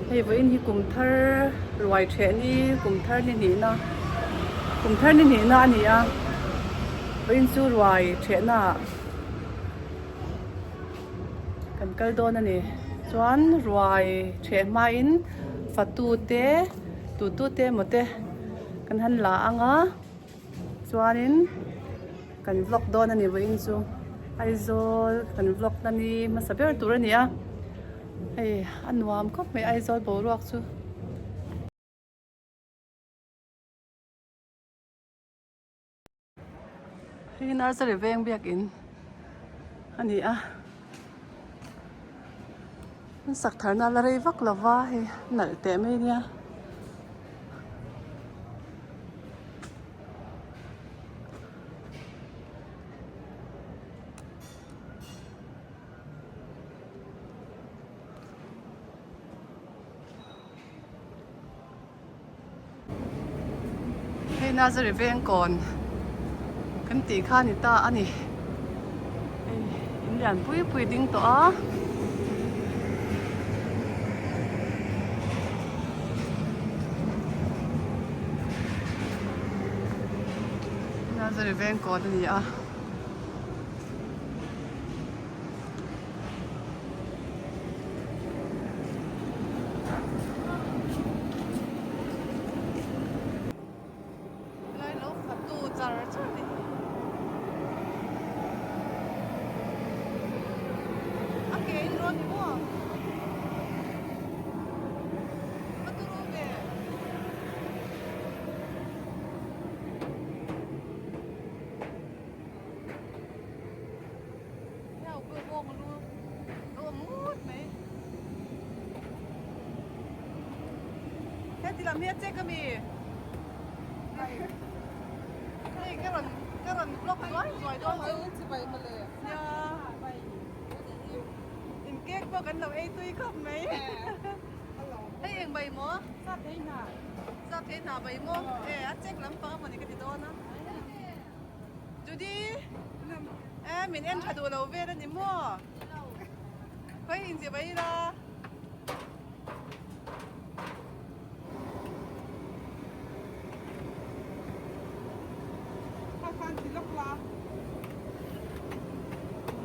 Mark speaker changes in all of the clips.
Speaker 1: Hei vawiin hi kum thar ruai theh ni kum thar ni hnihna kum thar ni hnihna a ni a vawiin chu ruai thehna ah kan kal dawn a ni chuan ruai theh hmain fatu te tutu te emaw te kan han la ang a chuanin kan vlog dawn a ni vawiin chu Aizawl kan vlog na ni hmasa ber tur a ni a hei a nuam khawp mai Aizawl boruak chu. Hei nursery veng biakin a ni a an sak tharna la rei vak lo va hei nalh teh mai nia. Hei Nazareth veng kawn kan tih kha a ni ta a ni. Hei in lian pui pui ding tawh a. Nazareth veng kawn a ni a. Helai lo fatu char char ni hi. A ke in rawn ni maw? Va turu ve. Heti lam hi a check ami hei ka rawn ka rawn vlog zuai zuai dawn chu nia in cake pawh kan lo ei tui khawp mai hei eng bai maw sap thei hna bai maw e a check lampang a mawni ka ti dawn a. Judy e min en tha duh lo vel a ni maw khawi in zir mai ila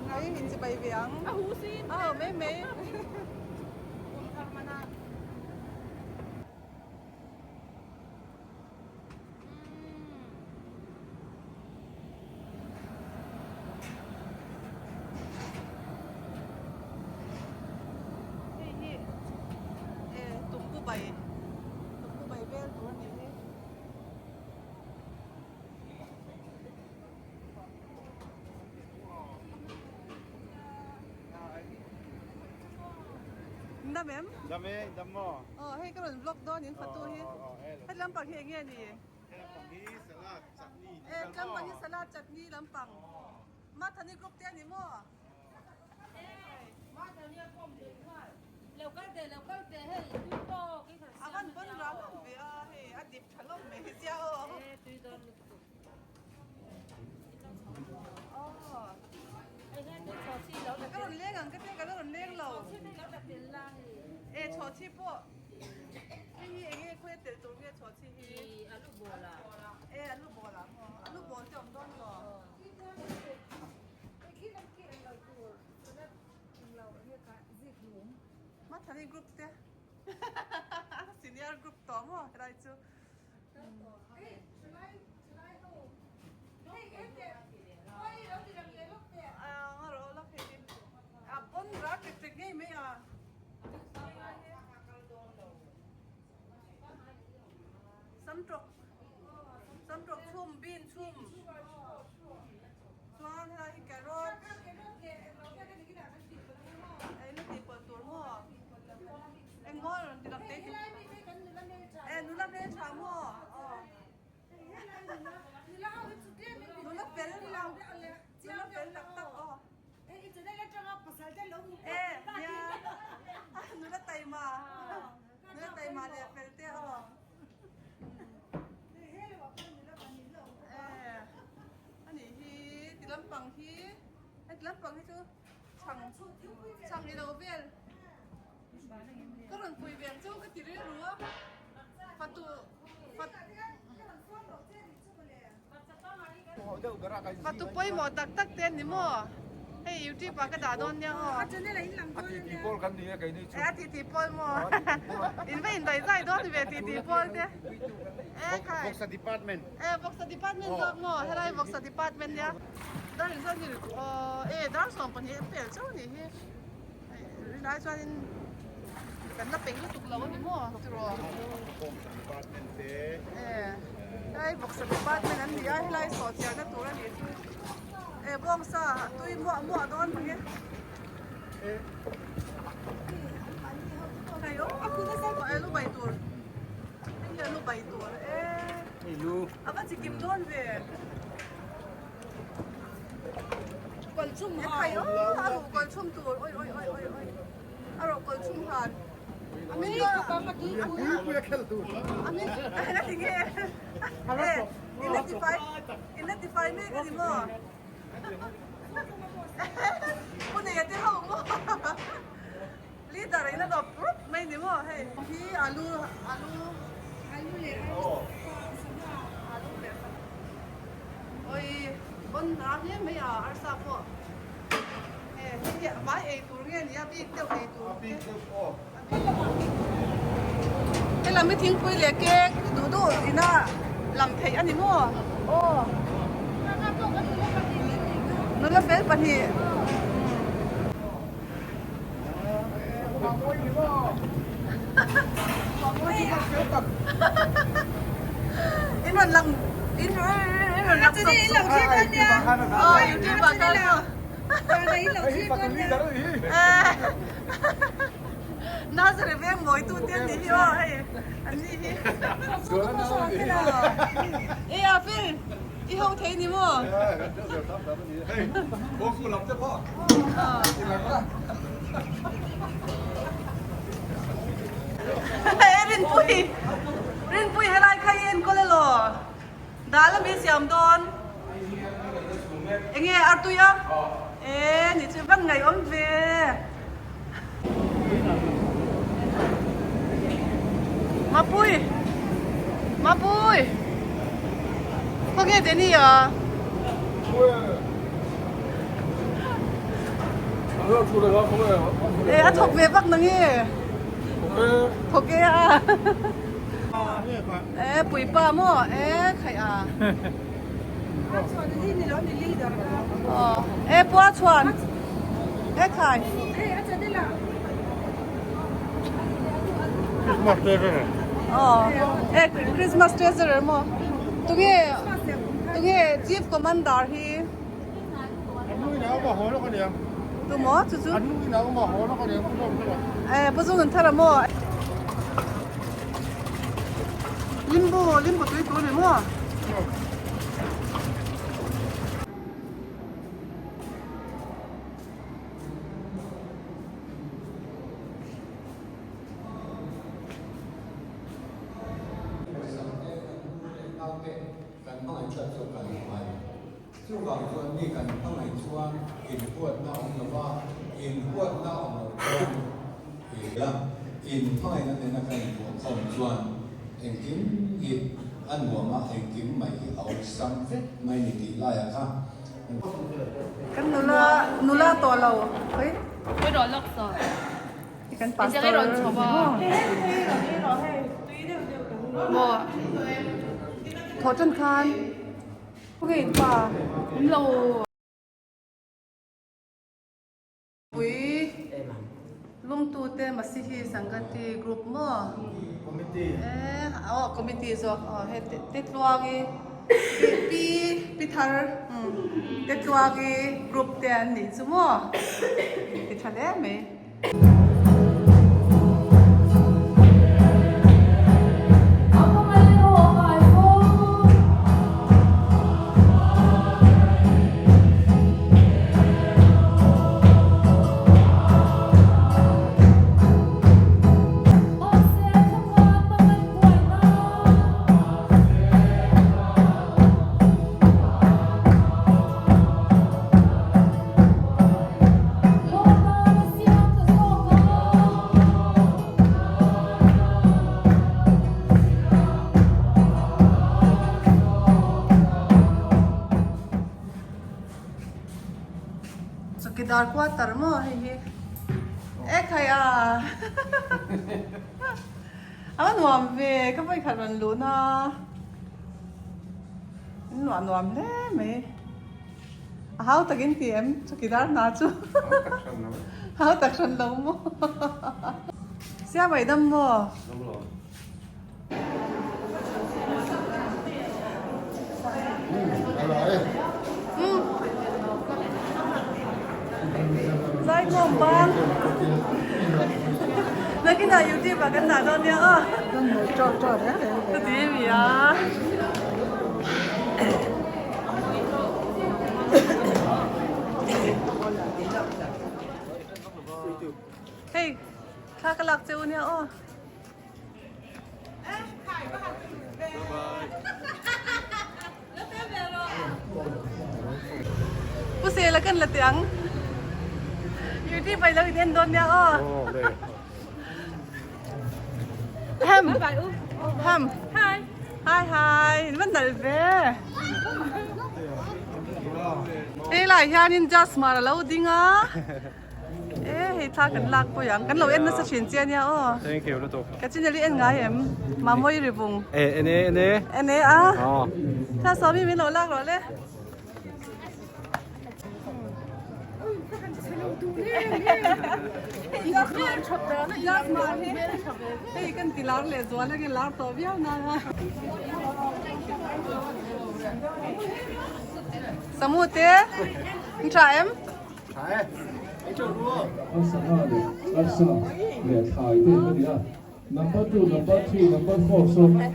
Speaker 1: khawi in zir mai ve ang aw mai mai. Hei hi e tumbu bai tumbu bai vel tur a nih hi. Dam em?
Speaker 2: Dam e, dam maw?
Speaker 1: Aw hei ka rawn vlog dawn in fatu hi. Heti lampang hi enge ni?
Speaker 2: Heti lampang hi salad chutney
Speaker 1: E lampang hi salad chutney lampang. Mathani group te a ni maw?
Speaker 3: Mathani a kawm leh nghal. Lo kal teh lo kal teh hei tui tawk i kan
Speaker 1: A van pawn ram lam ve a hei a dip tha lawm mai hi sia aw.
Speaker 3: E tui dawn lutuk.
Speaker 1: Aw.
Speaker 3: Ka
Speaker 1: rawn leng ang ka tia ka la rawn leng lo. E chhawhchhi pawh hei hi enge khawi a telh tur nge chhawhchhi hi?
Speaker 3: Alu bawl ah.
Speaker 1: E alu bawl ah maw alu bawl te awm dawn maw? Mathani group te senior group tawh maw helai chu. A pawn rak tek tek ngei mai a. Samtawk samtawk chhum bean chhum chuan helai hi carrot eng la tih pawlh tur maw eng maw rawn ti lang te e nula hmeltha maw aw. Nula fel nula fel tak tak aw. E nia nula taima nula taima leh fel te aw. E ani hi ti lampang hi heti lampang hi chu chhang chhang ilo vel. Ka rawn pui ve ang chu ka ti rilru a. Fatu fat Fatu pawimawh tak tak te an ni maw? Hei youtube ah ka dah dawn nia aw.
Speaker 2: A titi pawl kan ni e keini chu.
Speaker 1: E a titi pawl maw? In va indaih zai dawn ve titi pawl te. E khai.
Speaker 2: Vawksa department.
Speaker 1: E vawksa department zawk maw? Helai vawksa department nia. Dar inzawt ni aw e dar 12 a pel chauh a nih hi. Rinai chuanin kan la peih lutuk lo a ni maw tiraw?
Speaker 2: Bawngsa department te.
Speaker 1: E helai bawksa department an ni a helai sawhchiahna tur a nih chu e bawngsa tui muah muah dawn ang e. Hei aw e lu bai tur hei hi a lu bai tur e.
Speaker 2: Hei lu.
Speaker 1: A va chikim dawn ve. A ruh kawl chhum tur oi oi oi oi oi a ruh kawl chhum han a min a min a ti nge e in la tifai in la tifai mek a ni maw pu neia te ho maw leader in a dawp rup mai ni maw hei hi alu alu alu leh alu leh Oi bon a hle mai a arsa pawh e hei hi vai ei tur nge nia bik deuh ei tur te helam hi thingpui leh cake duh duh ina lam theih a ni maw aw nula fel pahnih. In rawn lang in rawn lang sawp sawp aw youtube ah khan maw Nazareth veng mawi tu te an nih hi aw hei an nih hi e a fel i ho thei ni maw. Rinpui Rinpui helai kha i enkawl elaw dal a mi siam dawn enge artui a e ni chu van ngaihawm ve Mapui Mapui khawnge Danny a. E a thawk ve vak nang e. Thawk e a. E puipa maw e khaih a. E pua chhuan e khai.
Speaker 2: Christmas treasure.
Speaker 1: E Christmas treasure maw. Tunge tunge chief commander hi. Tu maw chu chu. E pu zung an thar a maw. Limbu limbu tui tur ni maw.
Speaker 4: Pawisa te kan pu leh naute kan hmangaih chat chu kan hmai. Chuvang chuan mi kan hmangaih chuan inhuatna awm lo va, inhuatna awm lo chuan i la inhmangaihna nena kan inbuahkhawm chuan engkim hi a nuam a, engkim mai hi a awlsam vek mai ni tih laiah kha.
Speaker 1: Kan nula nula tawh lo hei.
Speaker 3: Hei rawh lawk saw.
Speaker 1: Kan pastor.
Speaker 3: Hei rawn chho a.
Speaker 1: Maw. Thawh tan khan. Okay pa.
Speaker 3: Awm lo.
Speaker 1: Pui lungtute Masihi Sangati group maw.
Speaker 2: Committee.
Speaker 1: Eh aw committee zawk aw hei Tetluangi pi pi thar Tetluangi group te an nih chu maw ti tha hle mai. Chowkidar quarter maw hei hi e khai a a va nuam ve ka vawikhat rawn luh na in luah nuam hle mai a hau takin ti em chowkidar hna chu hau tak hran lo maw siamai dam maw. Zaikhawm bang nakinah youtube ah kan dah dawn nia aw chuti mi a hei thla ka lak cheu nia aw. Pu Sela kan la teh ang. YouTube ai lo in en dawn nia aw. Hem. Hem. Hi. Hi hi. In van nalh ve. Hei lai hianin Jasmar a lo ding a. E hei thla kan lak pawh ang kan lo en nasa thin che ania aw.
Speaker 5: Thank you lutuk.
Speaker 1: Ka channel hi en ngai em? Mamawii rivung.
Speaker 5: E en e en e.
Speaker 1: En e a. Thla sawmi min lo lak rawh le. Hei kan ti lar leh zual ange lar tawh viau na. Samute, in tha em?
Speaker 6: Arsa leh arsa leh thlai te an ni a, number two, number three, number four saw i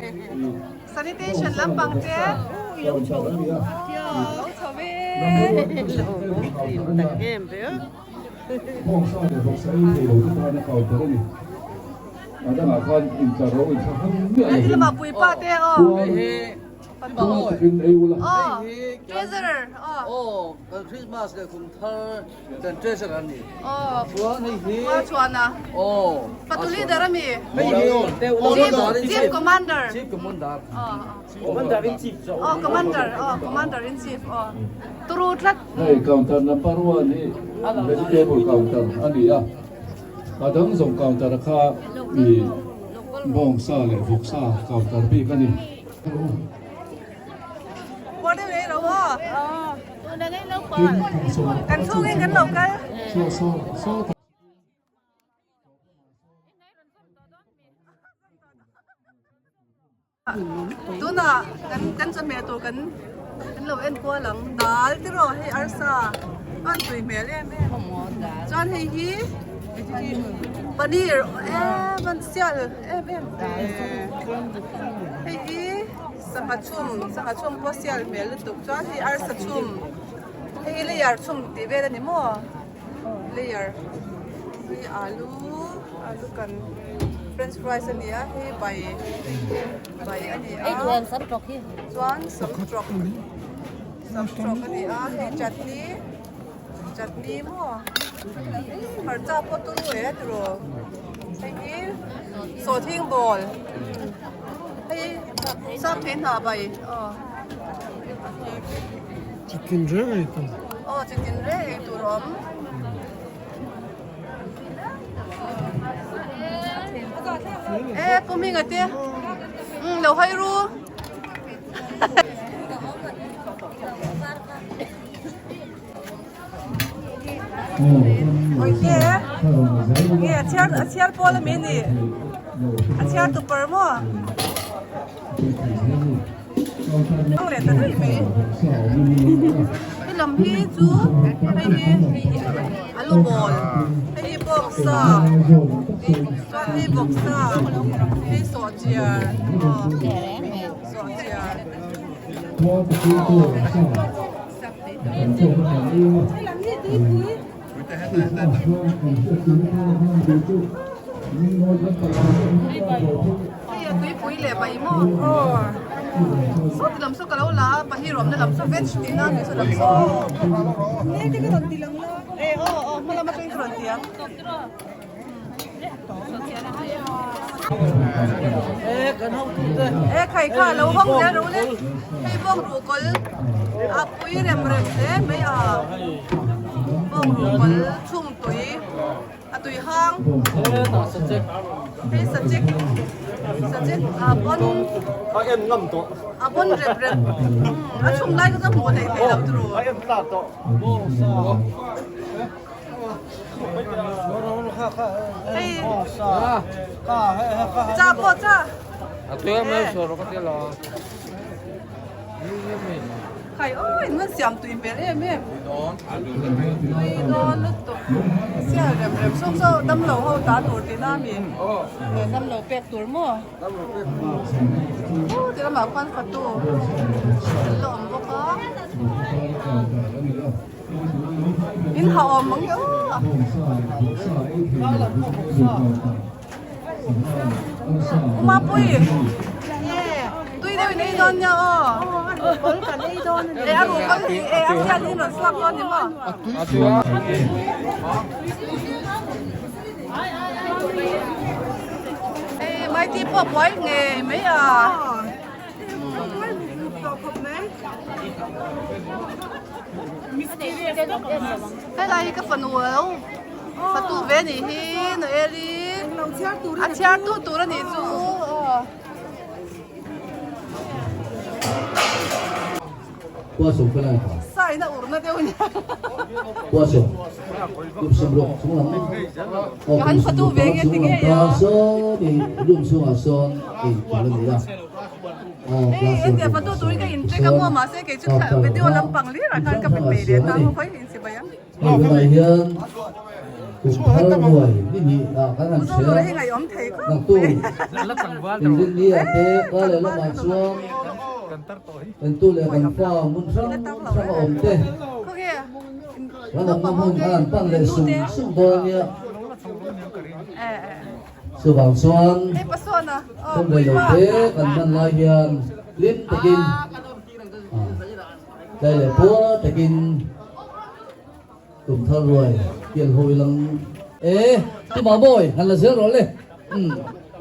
Speaker 1: Sanitation lampang te
Speaker 6: counter a ni a,
Speaker 1: lo chho ve.
Speaker 6: Number one chu tlem a counter a ni a, bawngsa leh vawksa ei thei lo te tana counter a ni. A dangah khan intlar ro inthlahrung miah lovin
Speaker 1: Lamah puipa te aw.
Speaker 6: Chuan Tual takin ei ula.
Speaker 1: Aw, treasurer aw.
Speaker 7: Aw, kan Christmas leh kum thar kan treasurer a ni.
Speaker 1: Aw,
Speaker 7: Chuan hei hi.
Speaker 1: Kua chuan a.
Speaker 7: Aw.
Speaker 1: Fatu leader a mi.
Speaker 7: Hei hi
Speaker 1: Chief commander.
Speaker 7: Chief commander.
Speaker 1: Aw.
Speaker 7: Commander in chief.
Speaker 1: Aw, commander. Aw, commander in chief. Aw. Turu tlat.
Speaker 6: Hei counter number one hi vegetable counter a ni a. A dang zawng counter kha i bawngsa leh vawksa counter bik a ni.
Speaker 1: Kan chhungin kan lo kal. Tunah kan kan chawhmeh tur kan kan lo en kual ang dal tiraw hei arsa a rawn tui hmel em em chuan hei hi paneer em an sial em em hei hi sangha chhum sangha chhum pawh sial hmel lutuk chuan hei arsa chhum hei hi layer chhum tih vel a ni maw layer hei alu alu kan french fries a ni a hei bai bai a ni a chuan samtrawk samtrawk a ni a hei chutney chutney maw hmarcha pawh turu e tiraw hei hi sawhthing ball hei sap thei hnah bai aw
Speaker 2: Chitin reng ei tur.
Speaker 1: Aw chitin reng ei tur awm. E pu Hminga te umm lo hawi ru. Oi te nge a chhiar a chhiar pawl ami ni a chhiar tupar maw. Ang leh ta daih mai he lam hi chu hei hi alu bawl hei hi bawksa chuan hei bawksa hei sawhchiar aw sawhchiar. Hei a tuipui leh bai maw aw saw ti lam saw ka lo la a pahnih rawmna lam saw veg tihna a ni saw lam saw e aw aw hma lam atangin ka rawn ti ang. E khai kha lo hawng zel ro le hei bawng ruh kawl a pui rem rem hle mai a bawng ruh kawl chhung tui a tui hang hei sachek sachek a pawn a pawn rep rep a chhung lai kha chu hmuh theih theih loh turu. Hei cha pawh cha. Khai oi in van siam tui hmel em em. Tui dawn lutuk. Sial rem rem sawk sawk damlo ho ta tur tih na mi. Damlo pek tur maw. Aw ti lamah khuan fatu an la awm bawk a. In ha awm ang io. Mapui tui deuh in ei dawn nia aw. E a ruh kal hi e a hian hi rawn suak dawn ni maw. Hei maiti pawh buai ngei mai a. Helai hi ka fanu lo fatu ve anih hi Noeli a chhiar tu tur anih chu aw. Sign a urna deuh a nia. Ka han fatu ve nge ti ngei a. Hei hetia fatu turin ka in check a maw mahse kei chu video lampang lir ah khan ka pe peih leh ta maw khawi in chibai ang.
Speaker 7: Hei tunah hian kum thar nuai ni hnih ah kan han chhe a, naktu inrinni ah te ka leh lamah chuan entu leh kan fa hmun hrang hrang a awm te kan awmna hmun khan an pan leh sung sung dawn a nia. Chuvang chuan hun rei lo te kan hman lai hian hlim takin tlai leh puar takin tum thar ruai kian ho ilang e Pi Mamawi han la zel rawh le umm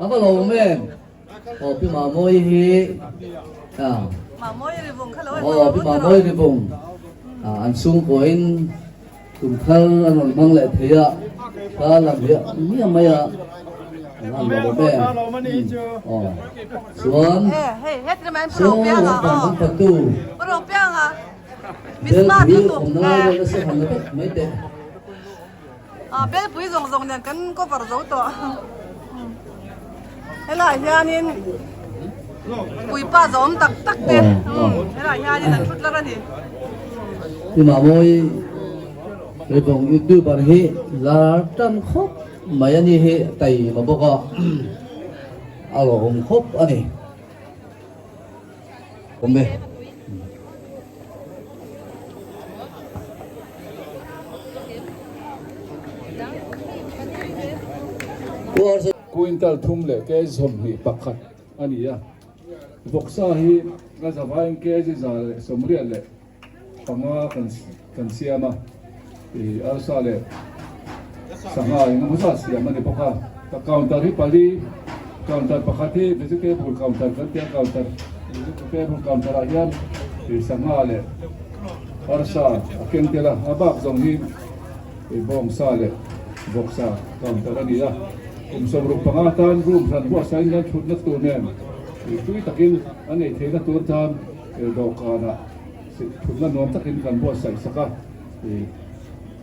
Speaker 7: a va lo awm em aw Pi Mamawi hi aw Pi Mamawi rivung an chhungkuain Kum thar a rawn hmang leh thei a, ka la miah miah mai a, an han lo awm em? Aw, chuan saw lampang kan fatu Belpui awmna lai vel nasa han la vek mai teh.
Speaker 1: Belpui zawng zawng nen kan cover zo tawh. Helai hianin puipa zawm tak tak te helai hianin an thut lar a ni.
Speaker 7: Pi Mamawi Ribawng youtuber hi lar tan khawp mai a ni hi taima bawk a a lawm khawp a ni. Awm e.
Speaker 6: Quintal thum leh kg 21 a ni a, vawksa hi a zavaiin kg 185 kan siam a, ih arsa leh sangha engemaw zat siam a ni bawk a, ka counter hi pali, counter pakhat hi vegetable counter kan ti a, counter vegetable counter ah hian ih sangha leh arsa a keng tel a, a bak zawng hi ih bawngsa leh vawksa counter a ni a, kum 65 tan room hran buatsahin kan thutna tur nen ih tui takin a neih theihna tur tan dawhkanah Thutna nuam takin kan buatsaih sak a,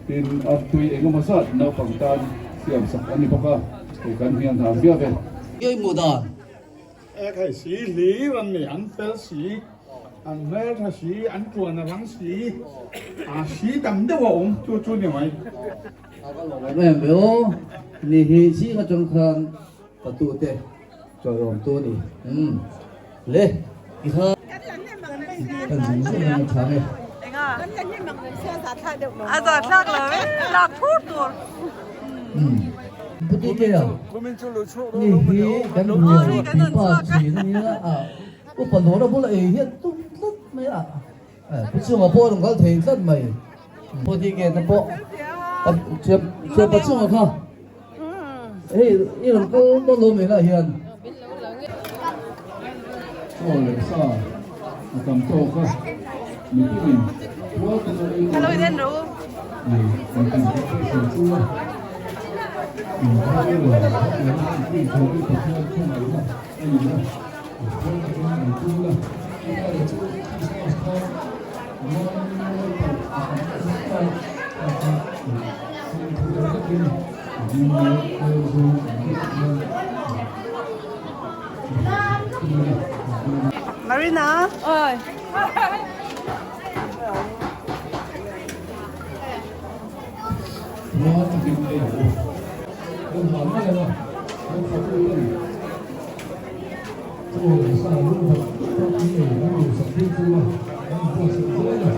Speaker 6: tin a tui engemaw zat naupang tan siam sak a ni bawk a, kan hian hna viau e.
Speaker 7: Ngei hmuh dan.
Speaker 2: Ek hei si hlir an ni, an fel si, an hmeltha si, an tuan a rang si, a si tam deuh a awm chu chu ni mai.
Speaker 7: A va lawm em em ve aw, ni hi zing atang khan patute chawiawm tu a ni. Umm le ti kha. Kan zung zung in a chhang e.
Speaker 1: A za thlak lo e, lak phur tur.
Speaker 7: Umm Pu TK a ni hi kan ruai pipa chin a nia a upa lawr a bula ei hian tum tlat mai a Pu chunga pawh a rawn kal thei tlat mai. Pu TK te pawh thianpa chunga kha. Hei i rawn kal dawn lo mai lah hian.
Speaker 6: Chaw leh sa a tam tawk a, mipuiin pual te pawh ei tur in kan tih theih pawh sawi chu a, inthar leh hetiang a inpui thei hi Pathian khawngaihna a ni a, Pathian atangin an tum la, amaherawhchu chu Krismas khan rual mawi palh a tam ta hle a, kha kha fimkhur takin ding leh hmel zawng an nih hian
Speaker 1: Marina
Speaker 3: Oi.
Speaker 6: Rual takin ei ang u. Kan hal mai ang a, kan fatu ten chaw leh sa lungvat tak an ei an duhsak thil chu a, an inbuatsaih zel a,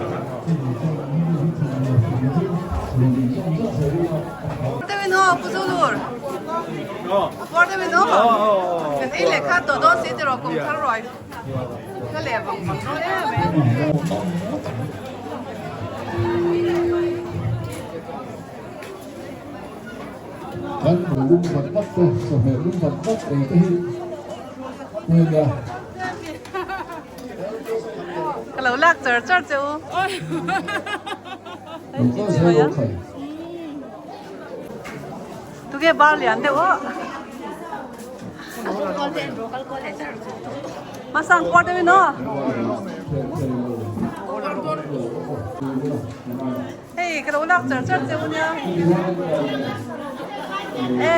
Speaker 6: chuvang chuan an hnu hi chhan lo hrim chu rawn inzawm zat zel ila a tha.
Speaker 1: Deuhin aw Pu Zulur. Puar deuhin aw. Kan ei leh kha tawh dawn si tiraw kum thar ruai ka leh vang vang dawn em mai.
Speaker 6: Kan buh lum vat vat te, chawhmeh lum vat vat ei te hi pui nia.
Speaker 1: Ka lo lak char char che u.
Speaker 6: Lo kal zel lo khai.
Speaker 1: Tuge bar lian deuh aw. Masang kuar deuh in aw. Hei ka lo lak char char che u nia. E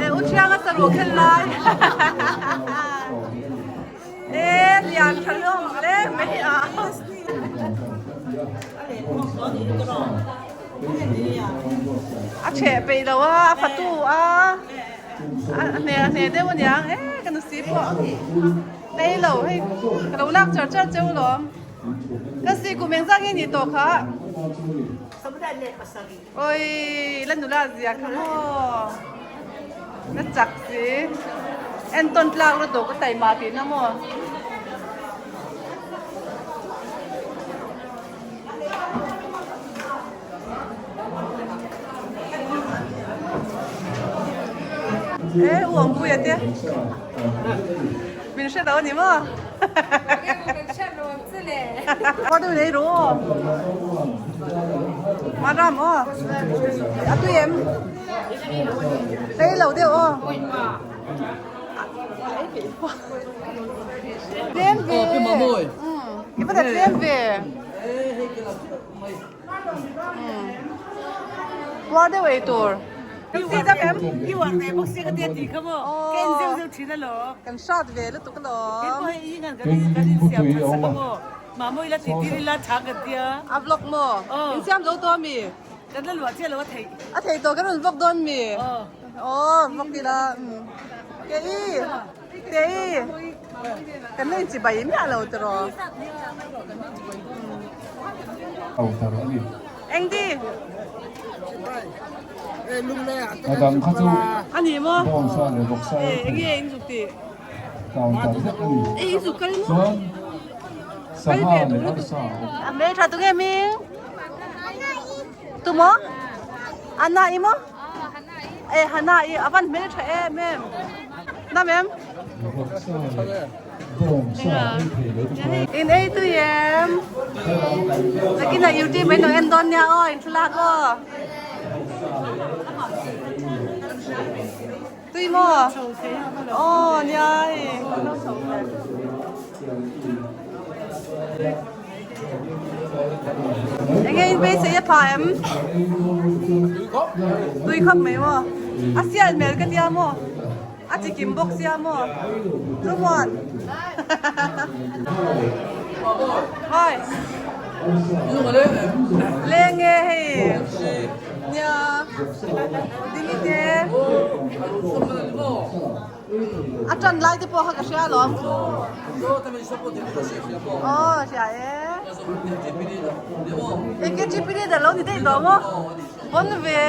Speaker 1: e u thianga saruh khen lai. E lian tha hlawm hle mai a. A chheh peih lo a, a fatu a. A hne a hne deuh aniang e ka nu si pawh. Ei lo hei ka lo lak char char cheu lawm. Ka si kum engzah nge ni tawh kha? Oi la nula zia kha maw? Na chak si. Entawn tlak lutuk ka taima tihna maw? E u awm puia te min hre lo ani maw What do they do? Madam aw a tui em ei lo deuh aw tlem ve i va tlem ve Puar deuh ei tur. Kan hrat ve lutuk alawm. A vlog maw? In siam zo tawh ami? A thei tawh kan rawn vlog dawn mi? Aw vlog ila. Kei. Kei kan la inchibai miah lo tiraw. Eng di?
Speaker 6: A dang kha chu
Speaker 1: A ni maw?
Speaker 6: bawngsa leh vawksa
Speaker 1: E eng nge in zuk tih?
Speaker 6: counter vek a ni.
Speaker 1: E in zuk kal maw?
Speaker 6: Chuan sangha leh arsa a awm.
Speaker 1: A hmeltha tu nge hming? Tu maw? Anna i maw? E Hana i a van hmel tha em em. Nam em? In ei tui em? Nakin ah YouTube in lo en dawn nia aw in thlalak aw. Tui maw? Aw nia hei. Enge in beisei a pha em? Tui khawp mai maw? A sial hmel ka tia maw? A chi kim bawk sia maw? Chumuan Hi Leng nge hei Nia Ding te A tan lai te pawh kha ka hria alawm. Aw hria e. Eng nge GPD dah lo ni daih lo maw? Bon ve.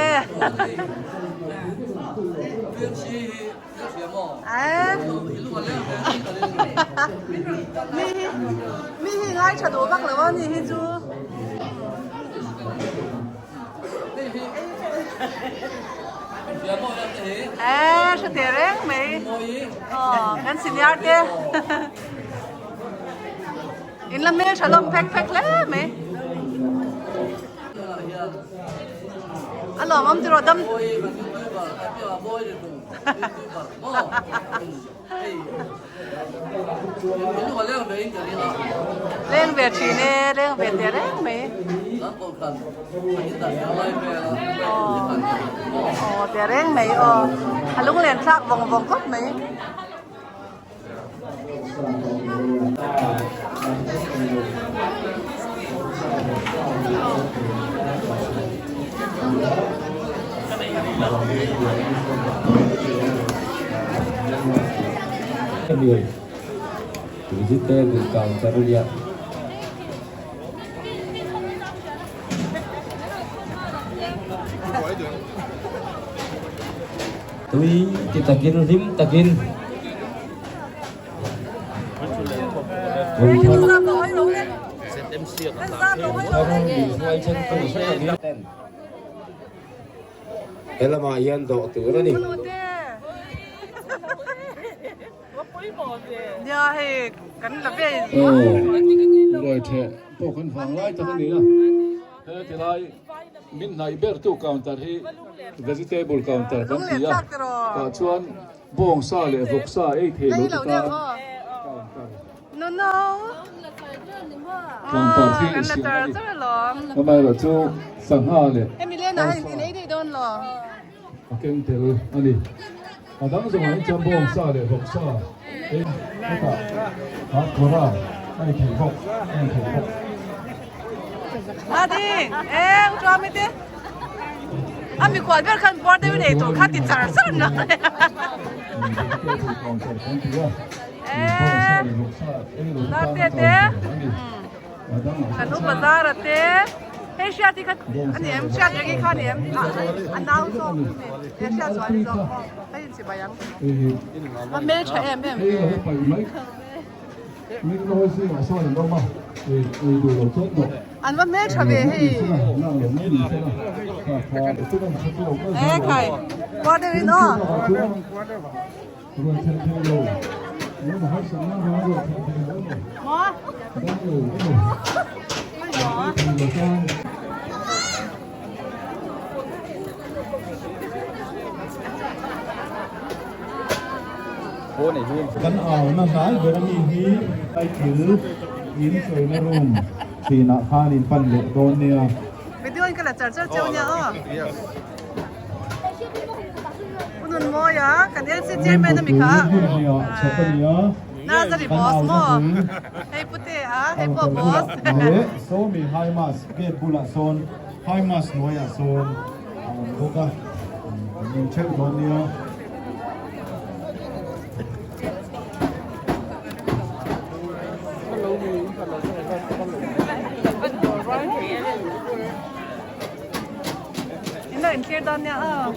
Speaker 1: Mi hi mi hi ngai tha duh vak lo a ni hi chu. Eh, hre teh reng mai. Aw, kan senior te. In la hmel tha lawm phek phek hle mai. A lawmawm tiraw dam. Leng ve thin e, leng ve teh reng mai. Aw, teh reng mai aw. A lunglen thlak vawng vawng khawp mai.
Speaker 6: Vegetable counter ania.
Speaker 5: Tui ti takin hlim takin
Speaker 8: He lamah hian dawh tur a ni.
Speaker 6: Ruai theh pawh kan vang lai tak a ni a, he tilai min hnaih ber tu counter hi vegetable counter kan ti a, tah chuan bawng sa leh vawk sa ei thei lo te tan counter hi siam a ni. Amaherawhchu sangha leh arsa. A keng tel a ni. A dang zawngah hian chuan bawng sa leh vawk sa ei hetah a kawr a a ni thei bawk a ni thei bawk.
Speaker 1: A ding e u Chuami te a mikhual ber khan puar deuhin ei tur kha ti char char na e te kan upa zara te hei hriat hi kha a ni em hriat reng hi kha a ni em a nau zawk a ni he hriat zual hi zawk maw hei in chibai ang a hmeltha em em ve. An va hmeltha ve hei e khai puar deuhin aw.
Speaker 9: Kan auna hnai ber ami hi Aikil in chawina room thinah khan in pan leh dawn nia.
Speaker 1: Video in ka la char char cheu nia aw. Unun mawi a kan LC chairman ami kha Nazari boss maw hei pute a hei pawh boss.
Speaker 9: Sawmi high mass gate bulah sawn high mass hnuaiah sawn a awm bawk a kan en theuh dawn nia.
Speaker 1: In lo inthlir dawn nia aw.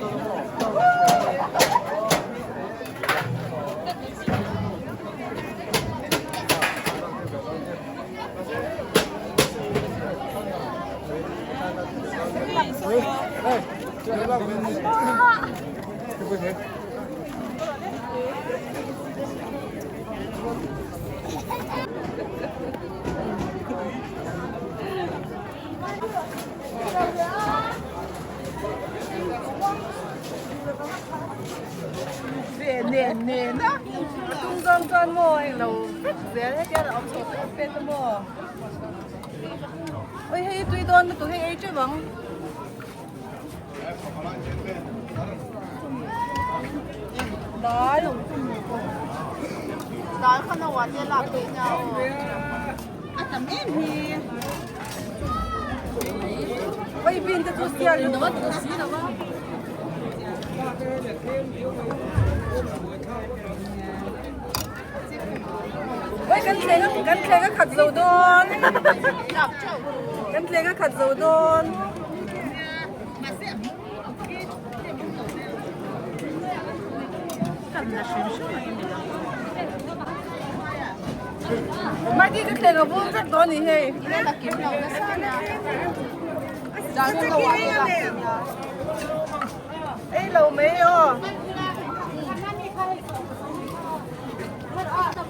Speaker 1: Ve nen nen a a tung zawng chuan maw englo vek zel hetiang a awm chho pet pet a maw oi hei tui dawn lutuk hei ei teuh ang. Dal dal kha naua te lak theih nia aw a tam em hi oi bean te chu siar lutuk oi kan thleng a kan thleng a khat zo dawn kan thleng a khat zo dawn. Maki ka thleng a vum vek dawn ni hei. lo mai aw.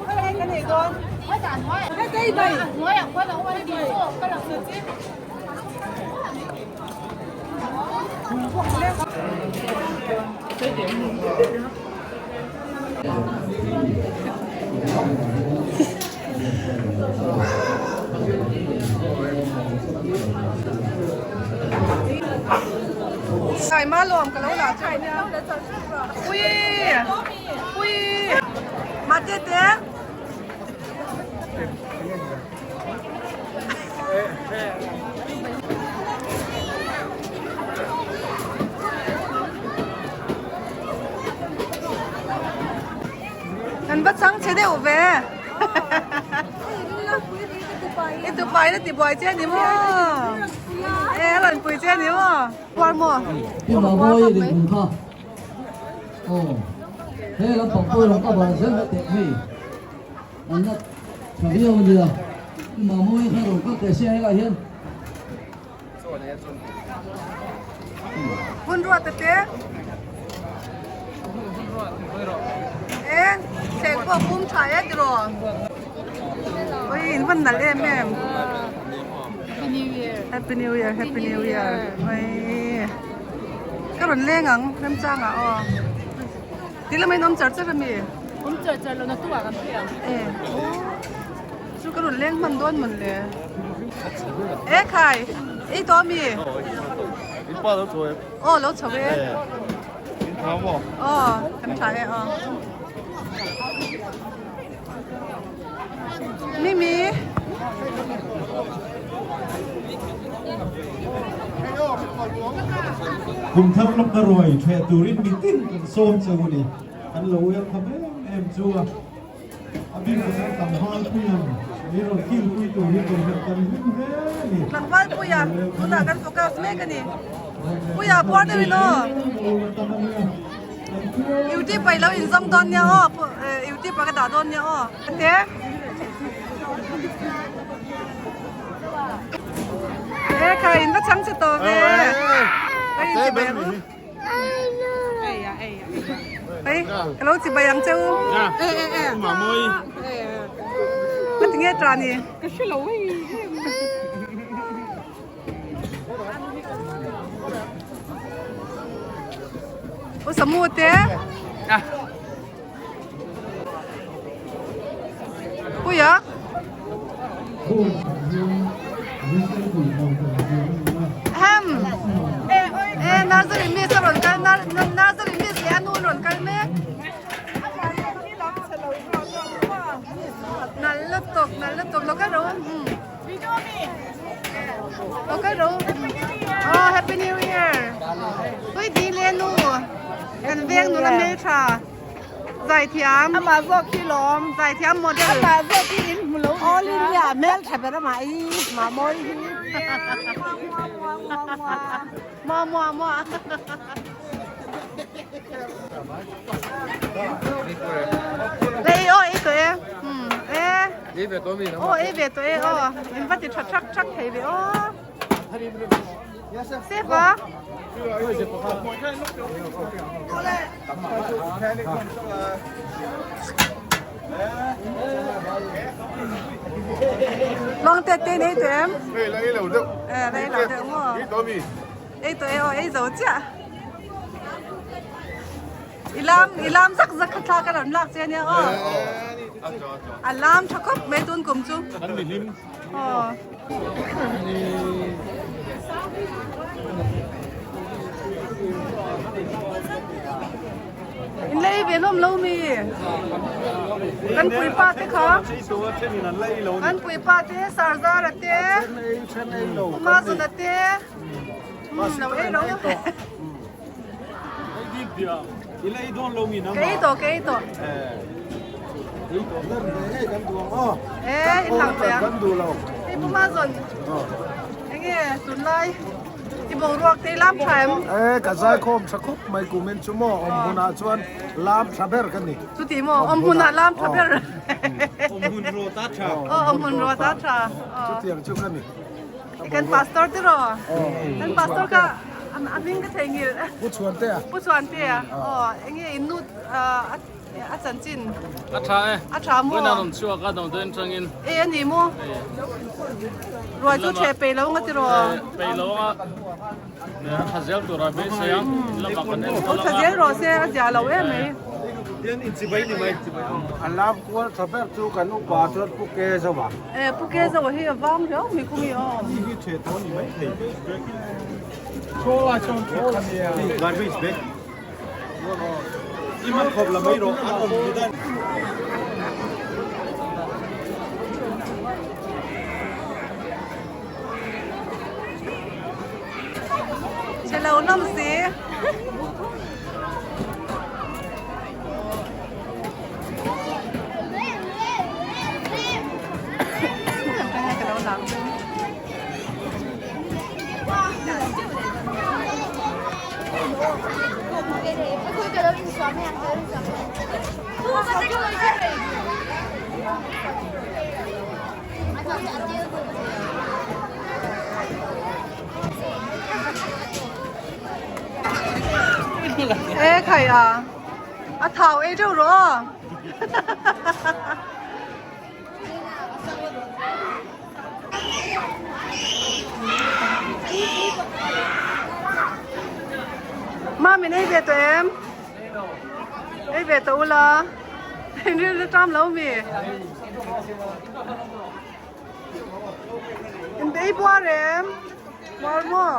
Speaker 1: Hei kan ei dawn. Sai ma lawm ka lo la chu Pui Pui Ma te te Kan va chang che deuh ve. I tupai na ti buai che ni maw? E a rawn pui che ni maw? Puar maw?
Speaker 7: Pi Mamawi rinhmun kha aw he lampang pawh rawn cover zel mai teh hei an la tha viau a nia Pi Mamawi kha rawn kal teh se helaiah hian.
Speaker 1: Hun ruat te te. E thleng pawh pum tha e tiraw. Oi in van nalh em em.
Speaker 3: Happy New Year.
Speaker 1: Happy New Year, Happy New Year. Oi ka rawn leng ang remchang ah aw. Ti lamah in awm char char ami?
Speaker 3: Awm char char lo na tu ah kan phei ang.
Speaker 1: E chu ka rawn leng hman dawn mawn le. E khai ei tawh ami? Aw lo chho e. Aw kan tha e aw. Mimi.
Speaker 9: Kum thar lawmna ruai theh turin mitin kan sawm che u ni. Kan lo welcome em em chu a. A bik chuan tlangval puian min rawn kil pui tur hi tur hian kan hlim hle a ni.
Speaker 1: Tlangval puia tunah kan focus mek a ni. Puia puar deuhin aw. Youtube ah i lo inzawm dawn nia aw youtube ah ka dah dawn nia aw. Te. E kha in va chang che tawh ve. Hei in chibai ang u. Hei ka lo chibai ang che u. Ka ti nge ta ni.
Speaker 3: Ka hre lo hei.
Speaker 1: U Samu te. Puia. Hem. E nursery miss a rawn kal nursery miss leh a nu an rawn kal mek. Nal lutuk nal lutuk lo kal ro. Lo kal ro. Oh happy new year. Pui ti le nu. Kan veng nula hmel tha. Zaithiam.
Speaker 10: Amah zawk hi lawm.
Speaker 1: Zaithiam model.
Speaker 10: Amah zawk hi in hmu lo. All India hmel tha ber amah hi mah mawi hi.
Speaker 1: Mua mua mua. Lei aw ei tawh e. Um e.
Speaker 11: Ei ve tawh mi.
Speaker 1: Aw ei ve tawh e aw. In va ti tha thak thak thei ve aw. Safe a. Long te te nei tawh em?
Speaker 11: Ei la ei lo deuh.
Speaker 1: Eh la ei lo deuh maw?
Speaker 11: Ei tawh mi.
Speaker 1: Ei tawh e aw ei zo chiah. I lam i lam zak zak kha thla ka rawn lak che ania aw. A lam tha khawp mai tun kum chu.
Speaker 11: An mi hlim.
Speaker 1: Aw. In lei ve hlawm lo mi. Kan puipa te kha. Kan puipa te Sarzara te. Umazuna te. Lo ei lo. Ka ei tawh ka ei tawh. E in lang ve a. Hei Pu Mazawn enge tunlai i boruak te i lam tha em?
Speaker 9: E ka zaikhawm tha khawp mai kum in chu maw awm hunah chuan lam tha ber ka ni.
Speaker 1: Chuti maw awm hunah lam tha ber.
Speaker 9: Awm hun rawt a tha.
Speaker 1: Aw awm hun rawt a tha.
Speaker 9: Chutiang chu ka ni.
Speaker 1: Kan pastor tiraw? Kan pastor kha. A hming ka theihnghilh.
Speaker 11: Pu Chhuantea.
Speaker 1: Pu Chhuantea. Aw enge in nu a chanchin.
Speaker 12: A tha e.
Speaker 1: A tha maw?
Speaker 12: Vawiin a rawn chhuak a damdawiin atangin.
Speaker 1: E a ni maw? Ruai chu ṭheh peih lo anga tiraw?
Speaker 12: Peih lo anga a tha zel tur a beisei a, in lamah kan enkawl anga.
Speaker 1: Tha zel rawh se a zia lo em mai.
Speaker 11: Hian inchibai ni mai. A lam kual tha ber chu kan upa chuan Pu Ke Zoa.
Speaker 1: E Pu Ke Zoa hi a vang riau mai kawng hi aw.
Speaker 9: Ni hi ṭheh tawh a ni mai thei.
Speaker 2: Chaw lai chuan ṭheh kha nia.
Speaker 11: Garbage bag. I man khawp la mai rawh an awm ni dan.
Speaker 1: Chhe lo hlawm si. E khai a a thau ei reuh rawh aw. Mami nei ve tawh em? Ei ve tawh ula. Rilru tam lo mi. In bei buar em? Buar maw?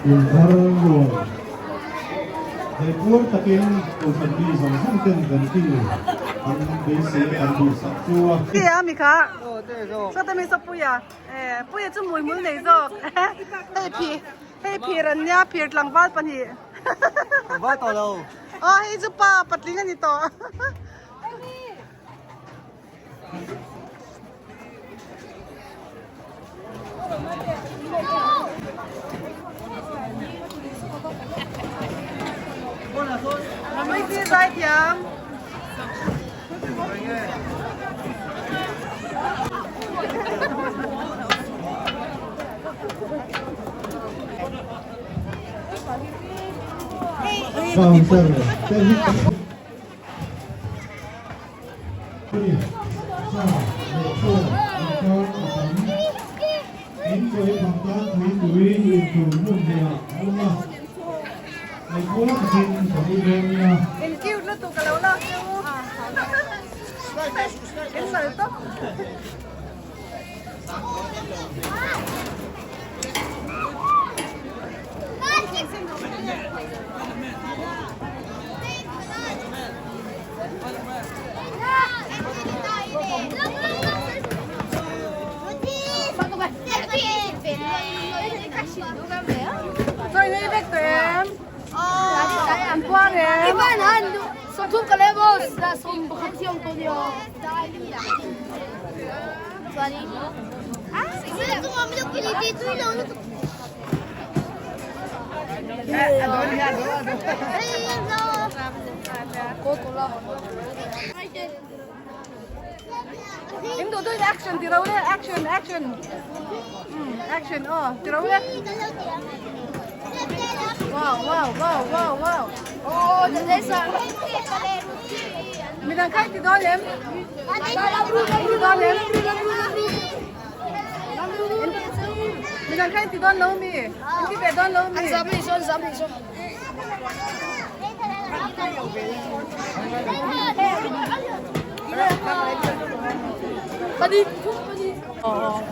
Speaker 9: Inthar ruai he puar takin Kohhran mi zawng zawng ten kan kil an beisei kan duhsak chu a.
Speaker 1: Tia mi kha sawta mi saw puia e puia chu hmuihmul nei zawk hei phi hei phir an nia phir tlangval pahnih.
Speaker 11: Tlangval tawh lo.
Speaker 1: Aw hei chu pa patling a ni tawh. Ramai zai thiam.
Speaker 9: Counter te hi sa leh chaw inkar a tam. In chawi phang tan thui tui in tur hmun hnih ah a awm a, eikual takin kan ei dawn nia.
Speaker 1: In cute lutuk a lo lak che u. In sal tawp. Rồi đi về tụi em. Ăn qua em. Em đồ tôi action thì đâu đấy, action action. Action oh, thì đâu đấy. Wow wow wow wow wow.
Speaker 3: Oh,
Speaker 1: Mình đang khách thì đó em. Thì đó em. Mình đang khách thì đó lâu mi. Mình về đó lâu mi. Oh,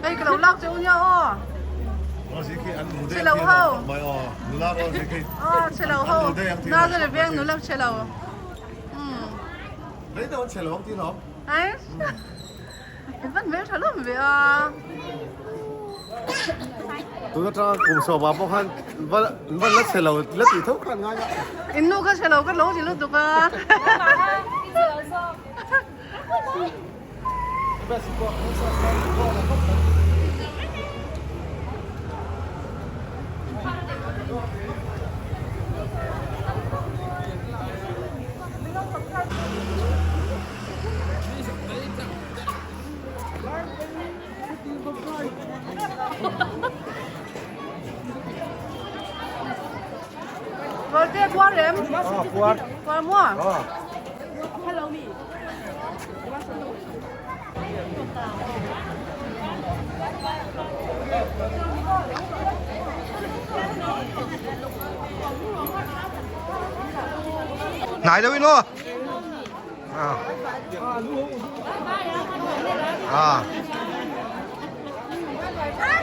Speaker 1: Hei ka lo lak che u nia aw. Chhe lo ho. Aw chhe lo ho. Nazare veng nula chhe lo. Ai. Van hmel tha lawm ve a.
Speaker 11: Tun atanga kum sawmah pawh khan van la chhe lo la tih tho khan ngai a.
Speaker 1: In nu kha chhe lo ka lo ti lutuk a. Volte puar em?
Speaker 11: Puar.
Speaker 1: Puar mua?
Speaker 11: Hnai deuh in aw. À. Ừ.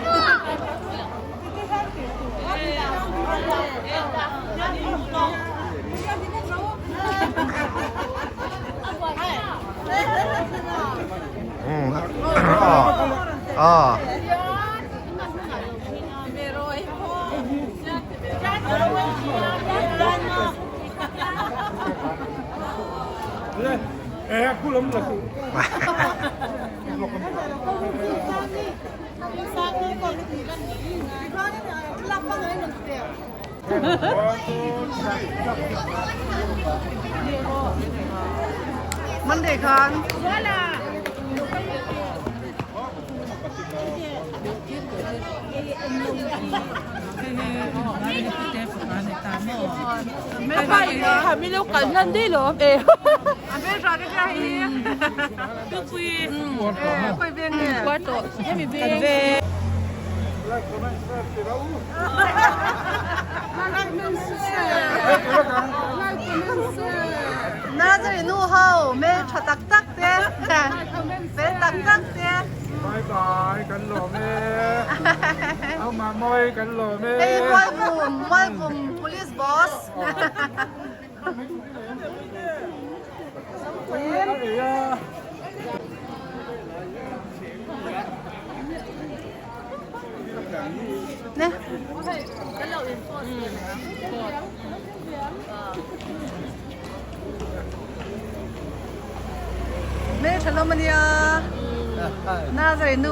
Speaker 11: À.
Speaker 1: Monday khan. Nazari nu ho hmel tha tak tak te fel tak tak te.
Speaker 2: Bye bye kan lawm e. Au mah mawi kan lawm e.
Speaker 1: Hei Mualkum Mualkum police boss. Nè. Mê thật lắm mà nia. Na rồi nu.